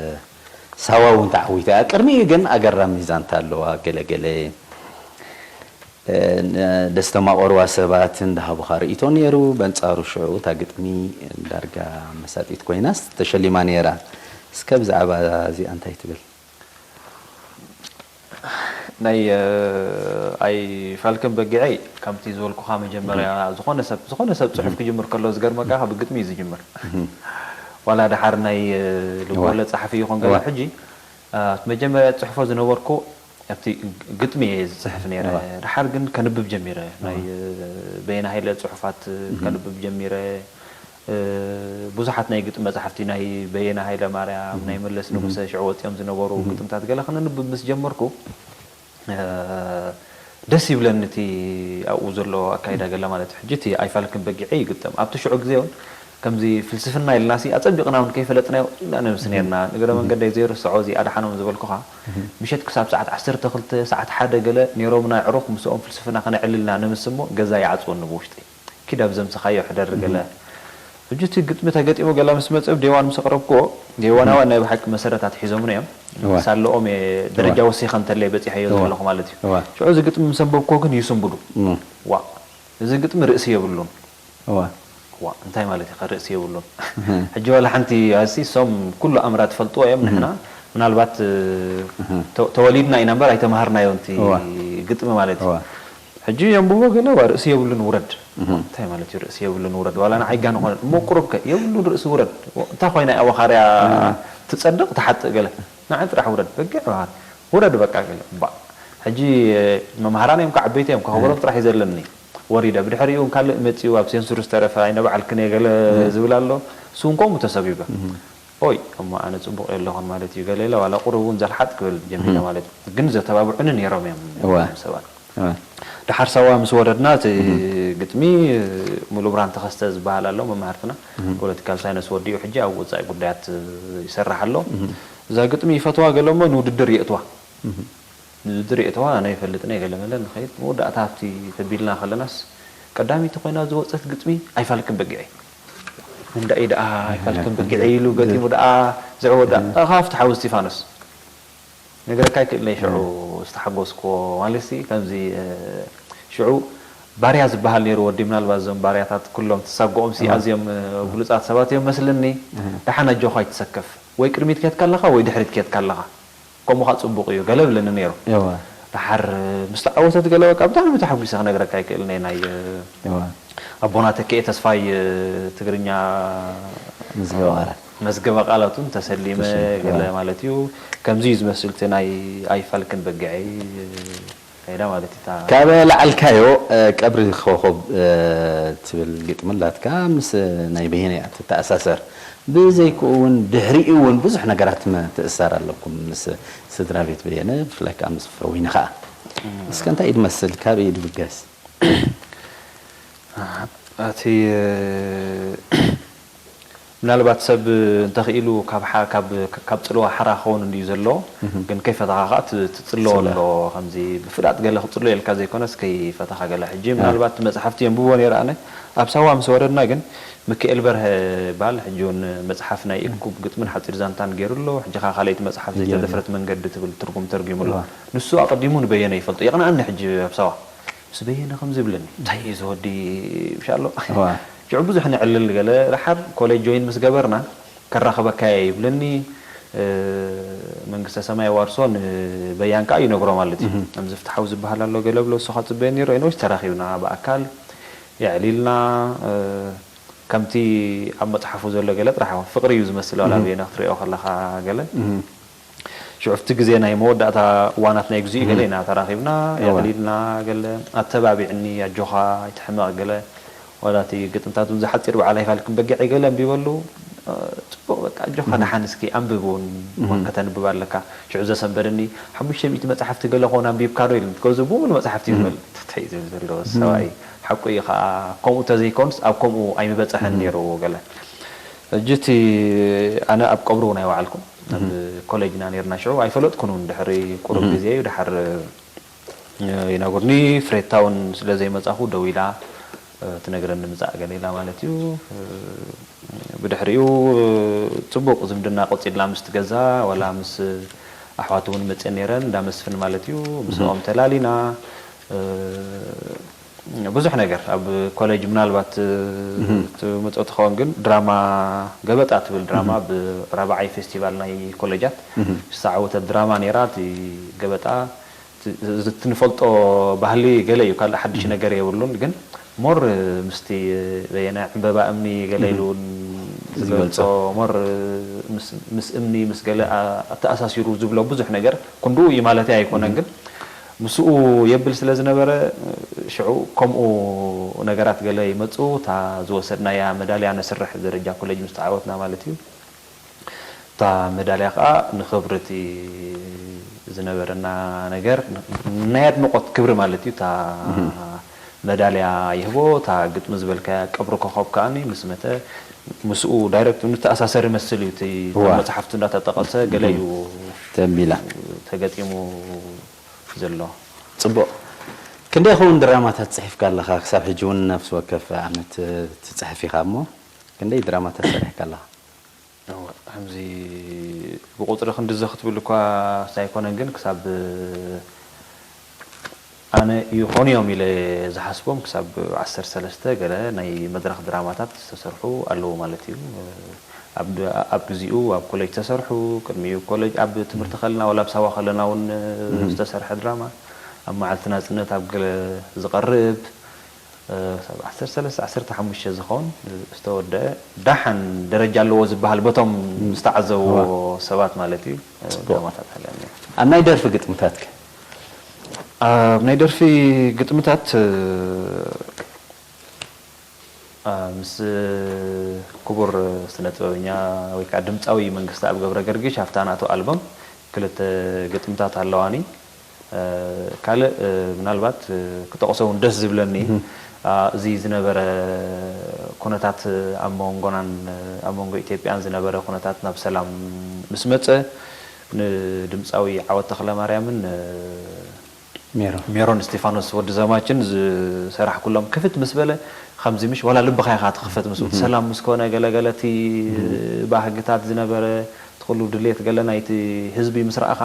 ሳዋ እውን ተዓዊታ እያ። ቅድሚኡ ግን ኣገራሚ ዛንታ ኣለዋ። ገለ ገለ፣ እ፣ ን-፣ ደስተማቐርዋ ሰባት እንዳሃቡኻ ርእይቶ ነይሩ። በንጻሩ ሽዑ እታ ግጥሚ ዳርጋ መሳጢት ኮይናስ ተሸሊማ ነይራ። እስከ ብዛዕባ እዚኣ እንታይ ትብል? ናይ እ፣ ኣይፋልክን በጊዐይ ከምቲ ዝበልኩኻ መጀመርያ ዝኾነ ሰብ ዝኾነ ሰብ ጽሑፍ ክጅምር ከሎ ዝገርመካ ካብ ግጥሚ እዩ ዝጅምር። ዋላ ደሓር ናይ እ፣ ልቦለድ ጸሓፊ ይኹን ገለ እዋ። ሕጂ እ፣ መጀመርያ ጽሕፎ ዝነበርኩ ኣብቲ ግጥሚ እየ ዝጽሕፍ ነይረ። እዋ። ደሓር ግን ከንብብ ጀሚረ። ናይ እ፣ በየነ ሃይለ ጽሑፋት እ፣ ከንብብ ጀሚረ። እ፣ ብዙሓት ናይ ግጥሚ መጻሕፍቲ ናይ በየነ ሃይለ ማርያም፣ ናይ መለስ ንጉሰ ሽዑ ወጺኦም ዝነበሩ ግጥምታት ገለ ከነንብብ ምስ ጀመርኩ እ፣ ደስ ይብለኒ እቲ ኣብኡ ዘሎ ኣካይዳ ገለ ማለት እዩ። ሕጂ እቲ ኣይፋልክን በጊዐይ ይግጠም። ኣብቲ ሽዑ ግዜ እውን ከምዚ ፍልስፍና ኢልናሲ ኣጸቢቕና እውን ከይፈለጥናዮ ኢና ነምስ ነርና። ንግረ መንገደይ ዘይርስዖ እዚ ኣድሓኖም ዝበልኩኻ ምሸት ክሳብ ሰዓት ዓሰርተ ክልተ ሰዓት ሓደ ገለ ነይሮምና ኣዕሩኽ ምስኦም ፍልስፍና ከነዕልልና ነምስ እሞ ገዛ ይዓጽወኒ ብውሽጢ። ኪድ ኣብ ዘምሰኻዮ ሕደር ገለ ሕጂ እቲ ግጥሚ ተገጢሙ ገለ ምስ መጸ ዴዋን ምስ ኣቕረብክዎ ዴዋናውያን ናይ ብሓቂ መሰረት ኣትሒዞምኒ እዮም። እዋ። ሳለኦም እየ ደረጃ እዋ። ወሲኸ እንተለየ በጺሐዮ እዋ። ዘለኹ ማለት እዩ። እዋ። ሽዑ እዚ ግጥሚ ምስ ኣንበብክዎ ግን ይስንብዱ። እም። ዋ እዚ ግጥሚ ርእሲ የብሉን። እዋ። ዋ እንታይ ማለት እዩ ርእሲ የብሉን? ሕጂ ዋላ ሓንቲ ኣሲ ሶም ኩሉ ኣምራ ትፈልጥዎ እዮም። ንሕና ምናልባት ተ- ተወሊድና ኢና እምበር ኣይተማሃርናዮ እቲ እዋ። ግጥሚ ማለት እዩ። እዋ። ሕጂ የንብቦ ገለ ዋ ርእሲ የብሉን ውረድ። እንታይ ማለት እዩ ርእሲ የብሉን ውረድ? ዋላ ንዓይ ጋን ኾነ እሞ ቁሩብ ከ የብሉን ርእሲ ውረድ። እንታይ ኮይና እያ ወኻርያ ትጸድቕ ትሓጥእ ገለ ንዓይ ጥራሕ ውረድ በጊዕ ወኻሪ ውረድ በቃ ገለ ባ ሕጂ መምሃራን እዮም ከዓበይቲ እዮም ከኸብሮም ጥራሕ እዩ ዘለኒ። ወሪደ ብድሕሪኡ እውን ካልእ መጺኡ ኣብ ሴንሱር ዝተረፈ ኣይነ በዓልክን እየ ገለ ዝብል ኣሎ። እሱ እውን ከምኡ ተሰቢበ ኦይ እሞ ኣነ ጽቡቕ የለኹን ማለት እዩ ገለ ኢለ ዋላ ቁሩብ እውን ዘልሓጥ ክብል ጀሚረ ማለት እዩ። ግን ዘተባብዑኒ ነይሮም እዮም እወ። ሰባት። እወ። ደሓር ሳዋ ምስ ወረድና እቲ ግጥሚ ሙሉብርሃን ተኸስተ ዝበሃል ኣሎ መማህርትና ፖለቲካል ሳይንስ ወዲኡ ሕጂ ኣብ ወጻኢ ጉዳያት ይሰርሕ ኣሎ። እዛ ግጥሚ ይፈትዋ ገለ እሞ ንውድድር የእትዋ። ንውድድር የእትዋ ኣነ ይፈልጥን እየ ገለ መለ ንኸይድ መወዳእታ ኣብቲ ተቢልና ከለናስ ቀዳመይቲ ኮይና ዝወጸት ግጥሚ ኣይፋልክን በጊዐይ። እንዳ ኢዳ ኣይፋልክን በጊዐይ ኢሉ ገጢሙ ደኣ ዝዕወዳ ካብቲ ሓው እስቲፋኖስ ነግረካ ኣይክእልን'የ ሽዑ ዝተሓጎስክዎ ማለትሲ ከምዚ ሽዑ ባርያ ዝበሃል ነይሩ ወዲ ምናልባት እዞም ባርያታት ኩሎም ትሳግኦም ሲ ኣዝዮም ብሉጻት ሰባት እዮም መስልኒ። ደሓን ኣጆኻ ኣይትሰከፍ ወይ ቅድሚት ኬድካ ኣለኻ ወይ ድሕሪት ኬድካ ኣለኻ ከምኡ ኸኣ ጽቡቕ እዩ ገለ ብለኒ ነይሩ። እወ። ደሓር ምስ ተዓወተት ገለ በቃ ብጣዕሚ ተሓጒሰ ክነግረካ ኣይክእልን'የ ናይ እወ። ኣቦና ተኪኤ ተስፋይ ትግርኛ መዝገበ ቃላት። መዝገበ ቃላቱን ተሰሊመ ተሰሊመ፣ ገለ ኣዎ። ማለት እዩ። ከምዚ እዩ ዝመስል እቲ ናይ ኣይፋልክን በጊዐይ ከይዳ ማለት እዩ። እታ ካብ ለዓልካዮ ቀብሪ ኮኾብ ትብል ግጥሚ ኣላትካ ምስ ናይ በየነ እያ ትተኣሳሰር። ብዘይክኡ እውን ድሕሪኡ እውን ብዙሕ ነገራት ምትእስሳር ኣለኩም ምስ ስድራ ቤት በየነ ብፍላይ ከዓ ምስ ፍረዊኒ ከዓ። እስከ እንታይ እዩ ድመስል? ካበይ እዩ ድብገስ? እቲ ምናልባት ሰብ እንተኽኢሉ ካብ ሓ- ካብ ካብ ጽልዋ ሓራ ክኸውን እንድዩ ዘለዎ ግን ከይፈተኻ ከዓ ት- ትጽለዎ ኣሎ ከምዚ ብፍላጥ ገለ ክጽሎ የልካ ዘይኮነስ ከይፈተኻ ገለ ሕጂ ምናልባት መጽሓፍቲ የንብቦ ነይረ ኣነ ኣብ ሳዋ ምስ ወረድና ግን ምክኤል በርሀ ይበሃል ሕጂ እውን መጽሓፍ ናይ እኩብ ግጥምን ሓጺር ዛንታን ገይሩ ኣሎ ሕጂ ከዓ ካልኣይቲ መጽሓፍ ዘይተደፍረት መንገዲ ትብል ትርጉም ተርጊሙ ኣሎ ንሱ ኣቐዲሙ ንበየነ ይፈልጦ የቕንኣኒ ሕጂ ኣብ ሳዋ ምስ በየነ ከምዚ ይብለኒ እንታይ እዩ እዚ ወዲ ይብሻ ኣሎ እዋ። ሽዑ ብዙሕ ነዕልል ገለ ደሓር ኮሌጅ ጆይን ምስ ገበርና ከራኽበካ እየ ይብለኒ መንግስተ ሰማይ ዋርሶ ንበያን ከዓ ይነግሮ ማለት እዩ ከምዚ ፍትሓዊ ዝበሃል ኣሎ ገለ ብሎ እሱ ከዓ ፅበየ ነይሩ ኤኖች ተራኺብና ብኣካል የዕሊልና ከምቲ ኣብ መፅሓፉ ዘሎ ገለ ጥራሕ ፍቅሪ እዩ ዝመስል ዋላ በየነ ክትሪኦ ከለካ ገለ ሽዑ ኣብቲ ግዜ ናይ መወዳእታ እዋናት ናይ ግዜኡ ገለ ኢና ተራኺብና የቕሊልና ገለ ኣተባቢዕኒ ኣጆኻ ኣይትሕመቕ ገለ ዋላ እቲ ግጥምታት እውን ዝሓፂር በዓል ኣይፋልክን በጊዐይ ገለ ኣንቢበሉ ፅቡቕ በቃ ኣጆኻ ደሓን እስኪ ኣንብብ እውን ከተንብብ ኣለካ ሽዑ ዘሰንበደኒ ሓሙሽተ ሚእቲ መፅሓፍቲ ገለ ኮን ኣንቢብካ ዶ ኢሉኒ ከዚ ብሙሉ መፅሓፍቲ ዝበል እንታይ ዝብል ዘሎ ሰብኣይ ሓቁ እዩ ከዓ፣ ከምኡ ተዘይኮንስ ኣብ ከምኡ ኣይምበፀሐን ነይሩ ገለ። ሕጂ እቲ ኣነ ኣብ ቀብሩ እውን ኣይወዓልኩን። ኣብ ኮሌጅና ነርና ሽዑ ኣይፈለጥኩን እውን። ድሕሪ ቁሩብ ግዜ እዩ ድሓር ይነግሩኒ። ፍሬታ እውን ስለ ዘይመፃኹ ደው ኢላ ትነግረኒ ምፃእ ገለ ኢላ ማለት እዩ። ብድሕሪኡ ፅቡቕ ዝምድና ቆፂልና ምስቲ ገዛ ዋላ ምስ ኣሕዋት እውን መፅእ ነይረን እንዳ መስፍን ማለት እዩ። ምስኦም ተላሊና ብዙሕ ነገር ኣብ ኮሌጅ ምናልባት ትምፅኦ ትኸውን፣ ግን ድራማ ገበጣ ትብል ድራማ ብራብዓይ ፌስቲቫል ናይ ኮሌጃት ዝተዓወተት ድራማ ነይራ። እቲ ገበጣ እቲ ንፈልጦ ባህሊ ገለ እዩ፣ ካልእ ሓድሽ ነገር የብሉን። ግን ሞር ምስቲ በየነ ዕምበባ እምኒ ገለ ኢሉ እውን ዝገልጾ፣ ሞር ምስ እምኒ ምስ ገለ ኣተኣሳሲሩ ዝብሎ ብዙሕ ነገር ክንድኡ እዩ ማለት ኣይኮነን። ግን ምስኡ የብል ስለ ዝነበረ ሽዑ ከምኡ ነገራት ገለ ይመፁ። እታ ዝወሰድናያ መዳልያ ነስርሕ ደረጃ ኮሌጅ ምስ ተዓወትና ማለት እዩ። እታ መዳልያ ከዓ ንኽብሪ እቲ ዝነበረና ነገር ናይ ኣድንቆት ክብሪ ማለት እዩ። እታ መዳልያ ይህቦ። እታ ግጥሚ ዝበልካያ ቀብሪ ኮኸብ ከዓኒ ምስ መተ ምስኡ ዳይሬክት ንተኣሳሰር ይመስል እዩ። እቲ እዋ። መፅሓፍቱ እንዳተጠቐሰ ገለ እዩ ተቢላ። ተገጢሙ ዘሎ። ፅቡቕ። ክንደይ ይኸውን ድራማታት ፅሒፍካ ኣለኻ? ክሳብ ሕጂ እውን ነፍሲ ወከፍ ዓመት ትፅሕፍ ኢኻ እሞ ክንደይ ድራማታት ሰሪሕካ ኣለኻ? እወ፣ ከምዚ ብቁፅሪ ክንድዚ ክትብል እኳ ኣይኮነን፣ ግን ክሳብ ኣነ ይኾኑ እዮም ኢለ ዝሓስቦም ክሳብ ዓሰርተ ሰለስተ ገለ ናይ መድረኽ ድራማታት ዝተሰርሑ ኣለዉ ማለት እዩ። ኣብ ድ-፣ ኣብ ግዚኡ ኣብ ኮሌጅ ተሰርሑ፣ ቅድሚኡ ኮሌጅ ኣብ ትምህርቲ ከለና ዋላ ኣብ ሳዋ ከለና እውን ዝተሰርሐ ድራማ፣ ኣብ መዓልቲ ናጽነት ኣብ ገለ ዝቐርብ፣ ክሳብ ዓሰርተ ሰለስተ ዓሰርተ ሓሙሽተ ዝኸውን ዝተወደአ ደሓን ደረጃ ኣለዎ ዝበሃል በቶም ዝተዓዘብዎ እዋ። ሰባት ማለት እዩ። ጽቡቕ። ድራማታት ኣለኒ። ኣብ ናይ ደርፊ ግጥምታትከ? ኣብ ናይ ደርፊ ግጥምታት፣ እ፣ እ፣ ምስ ክቡር ስነ ጥበበኛ ወይ ከዓ ድምፃዊ መንግስተኣብ ገብረ ገርጊሽ ኣብታ ናቱ ኣልበም ክልተ ግጥምታት ኣለዋኒ። እ፣ ካልእ፣ እ፣ ምናልባት፣ እ፣ ክጠቕሶ እውን ደስ ዝብለኒ፣ እህ። እ፣ እዚ ዝነበረ ኩነታት ኣብ መንጎናን ኣብ መንጎ ኢትዮጵያን ዝነበረ ኩነታት ናብ ሰላም ምስ መጸ፣ ንድምፃዊ ዓወት ተኽለማርያምን፣ እ፣ ሜሮን። ሜሮን እስጢፋኖስ ወዲ ዘማችን ዝሰራሕኩሎም ክፍት ምስ በለ፣ ከምዚ ምሽ ዋላ ልብኻ ኢኻ ትኽፈት ምስኡ። እህ። ሰላም ምስ ኮነ ገለገለ እቲ እህ። ባህግታት ዝነበረ፣ እቲ ኩሉ ድሌት ገለ ናይቲ ህዝቢ ምስ ረኣኻ፣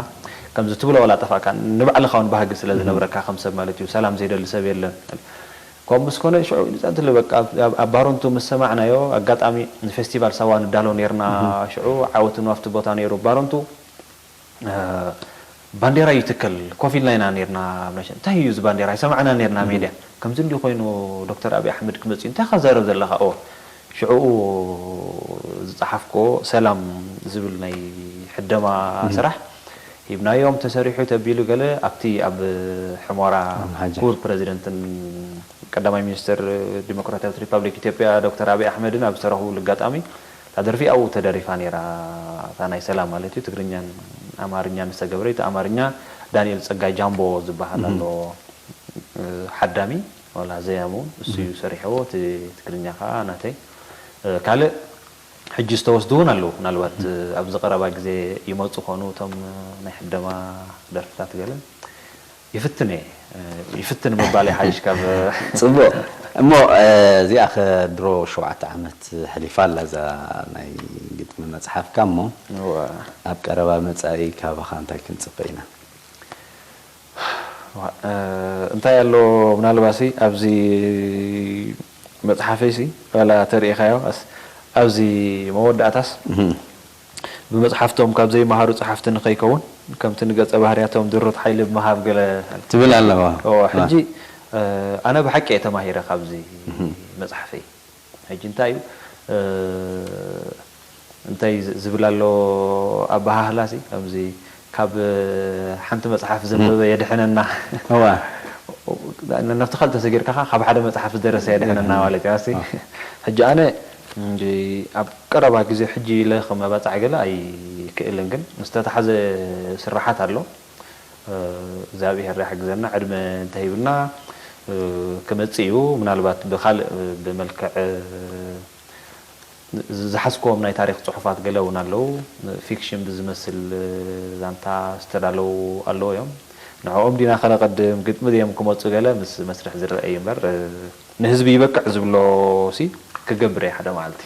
ከምዚ ትብሎ ዋላ ጠፋእካ፣ ንባዕልኻ እውን ባህጊ ስለ እህ። ዝነብረካ ከም ሰብ ማለት እዩ። ሰላም ዘይደሊ ሰብ የለን። ከምኡ ምስ ኮነ ሽዑ ንጸንትሉ በቃ ኣብ፣ ኣብ፣ ኣብ ባረንቱ ምስ ሰማዕናዮ፣ ኣጋጣሚ ንፌስቲቫል ሳዋ ንዳሎ ኔርና፣ እህ። ሽዑ ዓወት እውን ኣብቲ ቦታ ነይሩ። ባረንቱ፣ እ፣ ባንዴራ ይትከል፣ ኮፍ ኢልና ኢና ኔርና ኣብ ናይ ሸ-፣ እንታይ እዩ እዚ ባንዴራ? ኣይሰማዕና ኔርና እህ። ሜድያ። ከምዚ እንዲ ኮይኑ ዶክተር ኣብይ ኣሕመድ ክመጽእ እዩ፣ እንታይ ኢኻ ትዛረብ ዘለኻ? ኦ፣ ሽዑኡ ዝጸሓፍክዎ ሰላም ዝብል ናይ ሕደማ እህ። ስራሕ ሂብናዮም፣ ተሰሪሑ ተቢሉ ገለ ኣብቲ ኣብ ሕሞራ ኣምሓጃ። ክቡር ፕረዚደንትን ቀዳማይ ሚኒስትር ዲሞክራሲያዊት ሪፓብሊክ ኢትዮጵያ ዶክተር ኣብይ ኣሕመድን ኣብ ዝተረኽቡሉ ኣጋጣሚ እታ ደርፊ ኣብኡ ተደሪፋ ነይራ። እታ ናይ ሰላም ማለት እዩ፣ ትግርኛን ኣማርኛን ዝተገብረ፣ እቲ ኣማርኛ ዳንኤል ጸጋይ ጃምቦ ዝበሃል እህ። ኣሎ፣ እ፣ ሓዳሚ ዋላ ዘያሙ እሱ እዩ እህ። ሰሪሕዎ፣ እቲ ትግርኛ ከዓ ናተይ። እ፣ ካልእ ሕጂ ዝተወስዱ እውን ኣለዉ፣ ምናልባት፣ እህ። እ፣ ኣብዚ ቀረባ ግዜ ይመፁ ኾኑ እቶም፣ እ፣ ናይ ሕደማ ደርፍታት ገለ። ይፍትን እየ፣ እ፣ ይፍትን ምባል ይሓይሽ ካብ ጽቡቕ። እሞ፣ እ፣ እዚኣ ከ ድሮ ሸውዓተ ዓመት ሓሊፋ ኣላ እዛ ናይ ግጥሚ መጽሓፍካ እሞ፣ እወ። ኣብ ቀረባ መጻኢ ካባኻ እንታይ ክንጽበ ኢና? ዋ፣ እ፣ እንታይ ኣሎ ምናልባሲ ኣብዚ መጽሓፈይሲ ዋላ ተሪኢኻዮ ኣስ-፣ ኣብዚ መወዳእታስ እህ። ብመጽሓፍቶም ካብ ዘይመሃሩ ጸሓፍቲ ንኸይከውን፣ ከምቲ ንገጸ ባህርያቶም ድሩት ሓይሊ ብምሃብ ገለ ትብል ኣለዋ። ኦ፣ ዋ። ሕጂ፣ እ፣ ኣነ ብሓቂ እየ ተማሂረ ካብዚ እህ። መጽሓፈይ። ሕጂ እንታይ እዩ፣ እ፣ እንታይ ዝ-፣ ዝብል ኣሎ ኣበሃህላሲ፣ ከምዚ ካብ ሓንቲ መጽሓፍ ዘንበበ እህ። የድሕነና። እዋ። ነፍትኻ ተሰጊርካ ካብ ሓደ መጽሓፍ ዝደረሰ የድሕነና እህ። ማለት እዩ። ኣሲ፣ ዋ። ሕጂ ኣነ እንጂ ኣብ ቀረባ ግዜ ሕጂ ኢለ ክመባጻዕ ገለ ኣይክእልን፣ ግን ዝተታሕዘ ስራሓት ኣሎ። እ፣ እግዚኣብሔር ይሓግዘና፣ ዕድመ እንተሂብና፣ ክመጽእ እዩ። ምናልባት ብኻልእ ብመልክዕ ዝሓዝክዎም ናይ ታሪኽ ጽሑፋት ገለ እውን ኣለዉ። ፊክሽን ብዝመስል ዛንታ ዝተዳለዉ ኣለዉ እዮም። ንዕኦም ዲና ከነቐድም፣ ግጥሚ ድዮም ክመጹ ገለ ምስ መስርሕ ዝረአ እዩ እምበር፣ ንህዝቢ ይበቅዕ ዝብሎ ሲ ክገብር እየ ሓደ መዓልቲ።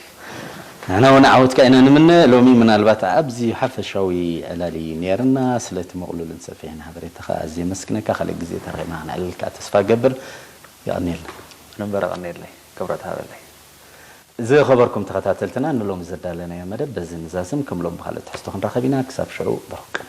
ንሕና እውን ዓወትካ ኢና ንምነ። ሎሚ ምናልባት ኣብዚ ሓፈሻዊ ዕላል እዩ ነይርና። ስለቲ ምቕሉልን ሰፊሕን ሓበሬታኻ ኣዝየ የመስግነካ። ካልእ ግዜ ተረኺብና ክነዕልለካ ተስፋ እገብር። የቐንየልና። ንንበር ኣቐንየለይ፣ ክብረት ሃበለይ። ዝኸበርኩም ተኸታተልትና፣ ንሎሚ ዘዳለናዮ መደብ በዚ ንዛዝም። ከም ሎም ብኻልእ ትሕዝቶ ክንራኸብ ኢና። ክሳብ ሽዑ ብሩኽ ቅነ።